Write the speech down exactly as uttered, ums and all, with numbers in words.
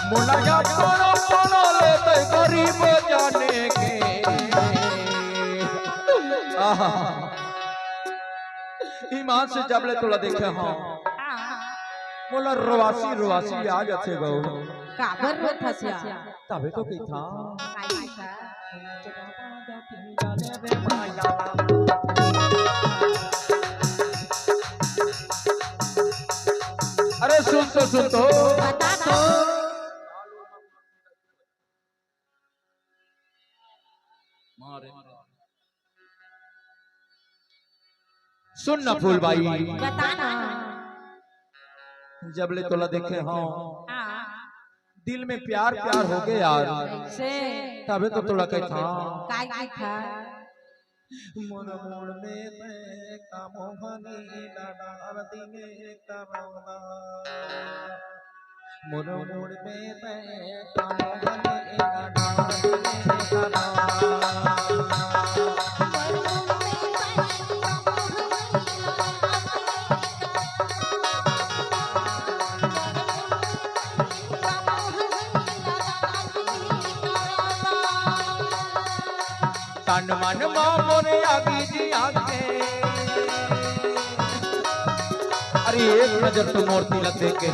मोला या कोनो कोनो ले तै गरीब जाने के। आहा। ईमान से जब ले तोला देखे हंव, मोला रोवासी रोवासी आ जाथे गो। काबर रोथस या? तभे तो कहिथंव। अरे सुन तो, सुन तो। बता तो। सुन ना फूलबाई। बता ना। जब ले तोला देखे हंव, हाँ। दिल में प्यार प्यार होगे यार। से। तभे तो तोला कहिथंव। काय कहिथस? मोर मुड़ में तैं का मोहनी ला डार दिहे का रौदा। मोर मुड़ में तैं का मोहनी ला डार दिहे का रौदा। तन मन मा मोर आगी जी आगे। अरे एक नजर तो मोर तिलक देखे।